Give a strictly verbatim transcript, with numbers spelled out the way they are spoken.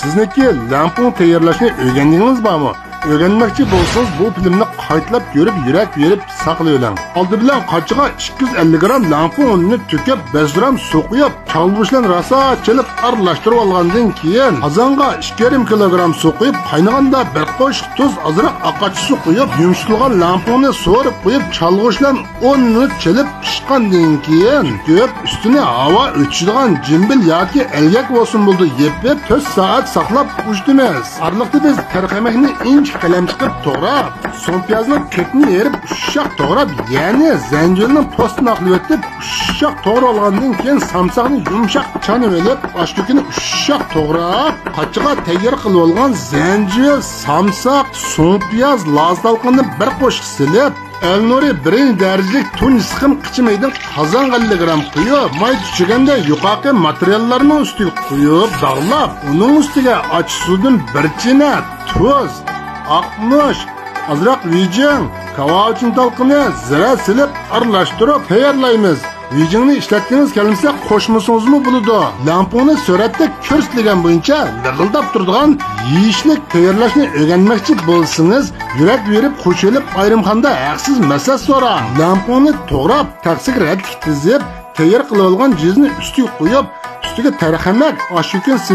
سىزنىڭكى لەڭپۇڭ تەييارلاشنى ئۆگەندىڭىزمۇ؟ ئۆگەنمەكچى بولسىڭىز، بۇ فىلىمنى قايتىلاپ كۆرۈپ، يۈرەك بېرىپ ساقلىۋېلىڭ. ئالدى بىلەن قاچىغا ئىككى يۈز ئەللىك گرام لەڭپۇڭ ئۇنىنى تۆكۈپ، بەش گرام سۇ قۇيۇپ، چالغۇچ بىلەن راسا چېلىپ ئارىلاشتۇرۇپ ئالغاندىن كېيىن، قازانغا ئىككى يېرىم كىلوگرام سۇ قۇيۇپ، قاينىغاندا بىر قوشۇق تۇز، ئازراق ئاق ئاچچىق سۇ قۇيۇپ، يۇمشىتىلغان لەڭپۇڭنى سورۇپ قۇيۇپ، چالغۇچ بىلەن ئون مىنۇت چېلىپ پىشقاندىن كېيىن، تۆكۈپ، ئۈستىنى ھاۋا ئۆتۈشىدىغان جىمبىل ياكى ئەلگەك بولسىمۇ بولىدۇ، يېپىپ، تۆت سائەت ساقلاپ ئۇشتىمىز. ئارىلىقتا بىز تەرخەمەكنى ئىنچىكە قەلەم چىقىپ توغراپ، سۇڭپىيازنىڭ كۆكىنى ئېرىپ ئۇششاق توغراپ، يەنى زەنجىۋىلنىڭ پوستىنى ئاقلىۋېتىپ، ئۇششاق توغرىۋالغاندىن كېيىن، سامساقنى يۇمشاق چانىۋېلىپ، ئاش كۆكىنى ئۇششاق توغراپ، قاچىغا تەييار قىلىۋالغان زەنجىۋىل، سامساق، سۇڭپىياز، لاز تالقىنىنى بىر قوشۇق سېلىپ، ئەلنۇرى بىرىنچى دەرىجىلىك تۇنجى سىقىم قىچا مەيدىنى قازانغا ئەللىك گرام قۇيۇپ، ماي چۈشۈرگەندە يۇقىرىقى ماتېرىياللارنىڭ ئۈستىگە قۇيۇپ، داغلاپ، ئۇنىڭ ئۈستىگە ئاچچىق سۇدىن بىر چىنە، تۇز، ئاقمۇچ، ئازراق ۋىجىڭ، كاۋاۋىچىن تالقىنى، زىرە سېلىپ ئارىلاشتۇرۇپ تەييارلايمىز. ۋىجىڭنى ئىشلەتكىڭىز كەلمىسە، قوشمىسىڭىزمۇ بولىدۇ. لەڭپۇڭنى سۈرەتتە كۆرسىتىلگەن بويىچە لىغىلداپ تۇرىدىغان يېيىشلىك تەييارلاشنى ئۆگەنمەكچى بولسىڭىز، يۈرەك بېرىپ قوشۇلۇپ ئايرىمخانىدا ھەقسىز مەسلىھەت سوراڭ. لەڭپۇڭنى توغراپ، تەخسىگە رەتلىك تىزىپ، تەييار قىلىۋالغان جىزنى ئۈستىگە قويۇپ، ئۈستىگە تەرخەمەك، ئاش كۆكىنى سېپىپ،